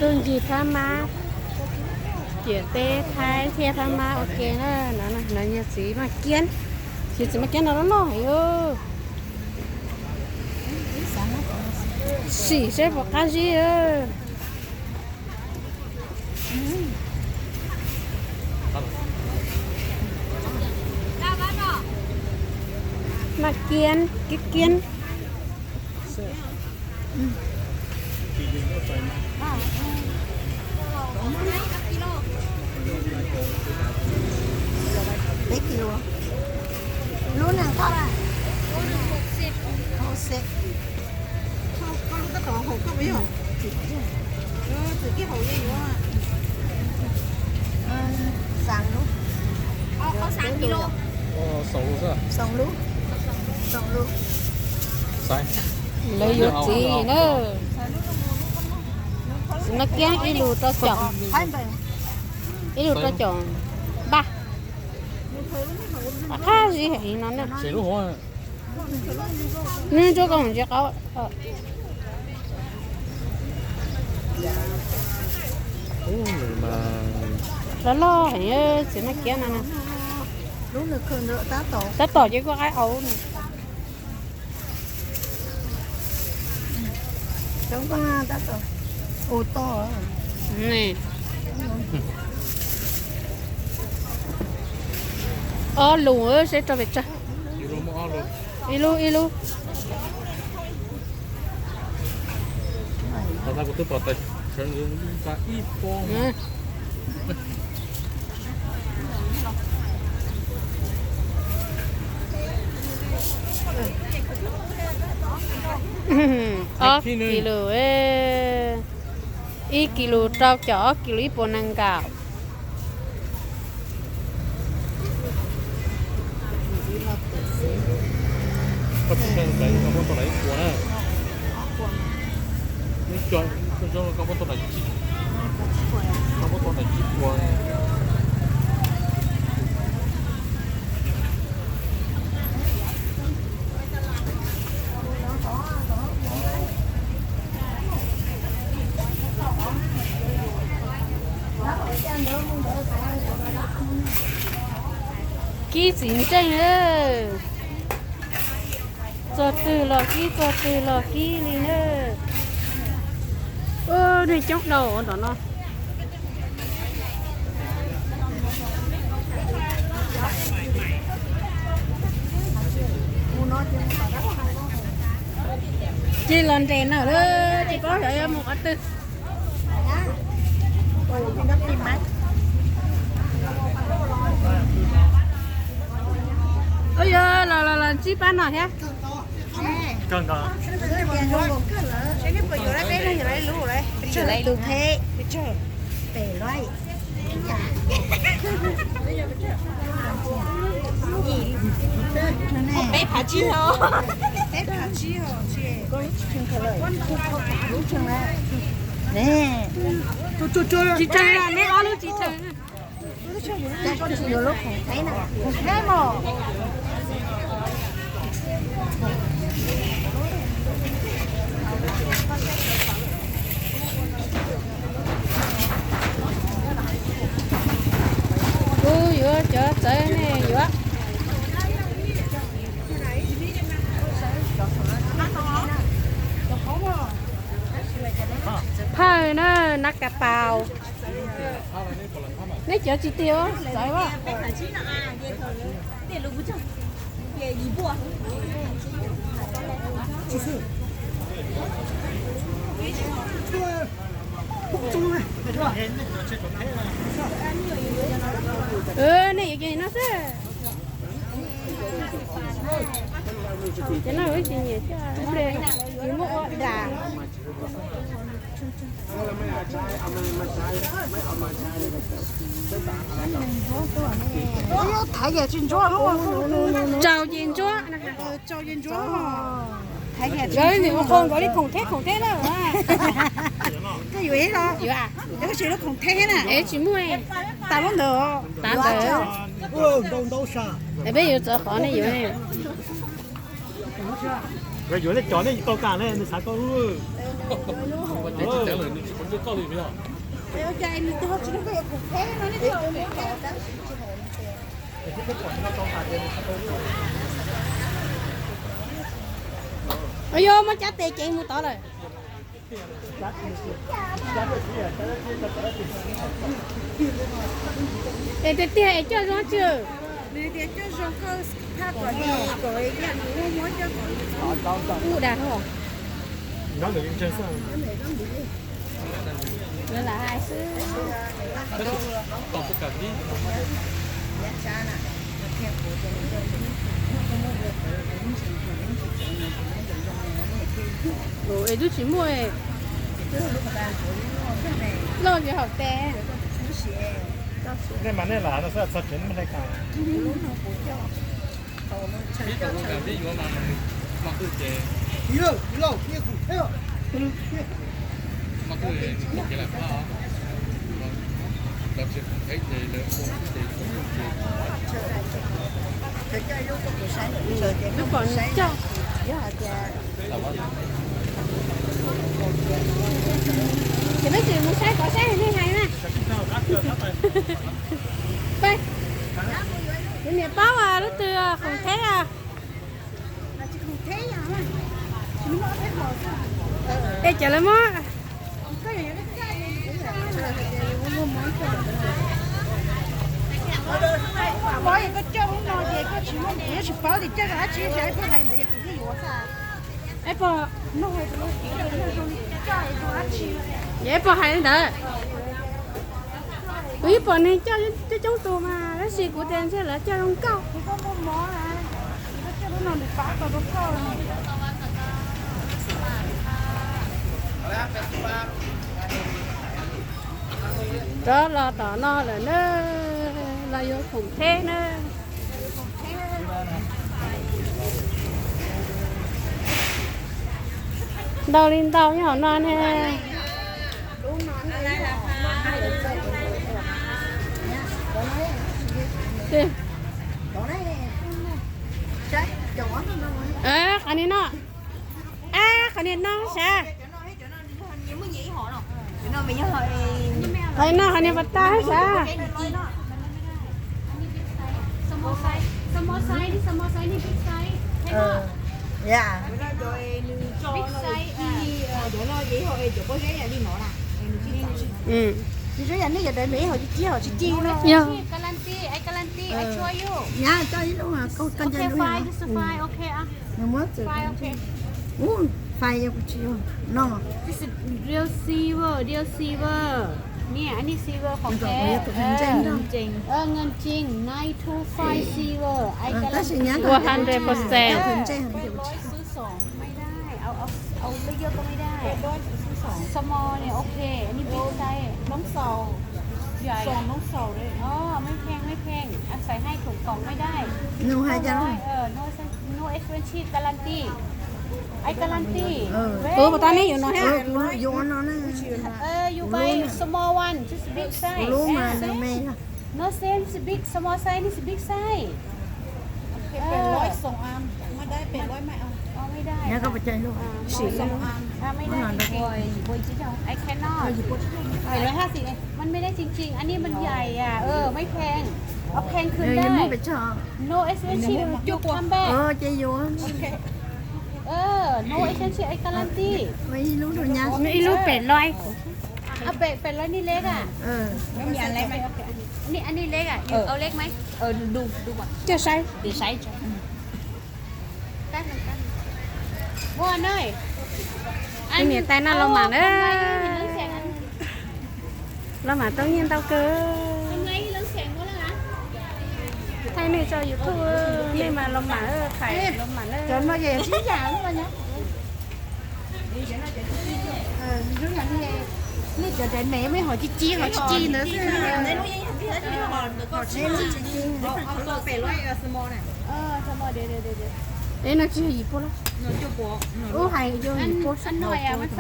Tus ncig phab mab, ciam teb Thaib thiab phab mab ua ke na. No, no yog txiv Maj Kiab, txiv, txiv Maj Kiab no loj loj heev. Sim seb puas qab zib. Maj Kiab, Kiab Kiab. Peb kis lub, lub nees thoj na? Koj lub tab tom haus koj puas yog? Txiv kiag haus li yuav. Xav lub, xoom lub, xoom lub. Lawv yuav txiv na. Txiv Maj Kiab ib lus rau caum, ib lus rau caum npaj. Qab zib heev no na. Nws ntsuab koj mus ntsia qau. Loj loj heev txiv Maj Kiab no. Tab tom ces koj qaib au. Ob lus seb rau pes tsawg. Ib lub, ib lub. Ob kis lus, ib kis lus rau caum, ob kis lus ib puas nees nkaum. Kib txiv ntseej, txog twg los kib, txog twg los kib li na. Ua neeg coob dhau nram no. Tsis los nres na, tsis paub xyov yuav mus qhov twg. Ua yog los los los ntsib pab no thiab. Peb phav tsib os. Peb phav tsib os. Tsis tsawg, neb ob lub tsis tsawg. Kuv yuav cov txawv ne yuav. Phawj na, nab ka paus. Neb cov tsis tiag txawv. Nej yuav cov no xwb. Cov no tsis nyiam, muab ua dag. Thaiv ces tsis ntsuab. Tsaus ces ntsuab. Lawv nim ua qhov nkaus li khoom theb khoom theb na. Koj yuav ib los? Yuav. Koj siv lub khoom theb na. Es tsis muaj. Tas lub ntawd. Tas ntawd. Es peb yuav txawv qhov nej yuav. Yuav nej cov nej tau tas ne, nws xav tau lub. Ua yog muab cab tes ceev mus tod lawm. Es tiag tiag es coj zoo tsi? Nws tias coj zoo koj phaj kom li kom ib yam nws muab muab coj kom li. Ub dag hos. Lawv lam hais xwb. Es twb tsis muaj loj li hauv tes. Nej mas nej lam no xwb txog tsev nej hle kas. Twb pom nws coj. Ces peb tsis mus saib kov saib nej hais na. Kuv niam paub lub twg khoom theb. Es cov lawv muab. Koj coj lub no ces koj tsis muaj, kuv yeej tsis paub tias coj dab tsi, ib pog hais ntawd ces kuv yeej yuav xwb. Ib pog, ib pog hais li ntawd. Kuv yeej pom neeg coj coob coob tus mas tab sis kuv tias ntshe lawv coj zoo nkauj. Rov los tom no lawm na, los yuav khoom theb na. Ntau li ntau nyob hauv no ne. Qhov niag no, ab, qhov niag no sav. Qhov niag no, qhov niag pas tas sav. Yog. Nyab coj ib lub, koj coj ib lub. Nws muab txawm. Ub, fais yog kuv tsis yog no. Real silver, real silver. Nyiaj, silver qhov phem. Nyiaj tseeb, nine two five silver. Tab sis nyab, one hundred percent. Small เนี่ย โอเค อันนี้ big size น้องสาว ใหญ่ น้องสาวเลย อ๋อ ไม่แพง ไม่แพง อันใส่ให้ถุงกล่องไม่ได้ no ห้าร้อย เออ no no expensive guarantee I guarantee เออ เออ ตอนนี้อยู่เนาะ เออ กูอยู่เนาะนะ เออ you buy small one just big size รู้มา no แม่ no sense big small size นี่ big size แปดร้อย สองอัน ไม่ได้ แปดร้อย ไม่เอา เอาไม่ได้ แล้วก็ไปใจลูก อ่า สี่ สองอัน อ่า ไม่ได้จริงๆ I cannot แปดร้อยห้าสิบ เอง มันไม่ได้จริงๆ อันนี้มันใหญ่อ่ะ เออ ไม่แพง เอาแพงคืนได้ no expensive you come back เออ no expensive I guarantee ไม่รู้ดูนะ ไม่รู้ แปดร้อย เอาแปด แปดร้อย นี่เล็กอ่ะ เออ แล้วมีอันเล็กไหม นี่ อันนี้เล็กอ่ะ เอาเล็กไหม เออ ดู ดูก่อน เจ้าไซส์ เดี๋ยวไซส์ Vua ơi, niam tais no los mam na, los mam tau nyiaj ntau kawg. Thaij nej tso YouTube, nej mas los mam, Khais los mam na. Nej cov daim me me hom ci ci hom ci ci ntawd xwb. Es no tsis yog yim puas los? Ub, hais yog yim puas sab tau.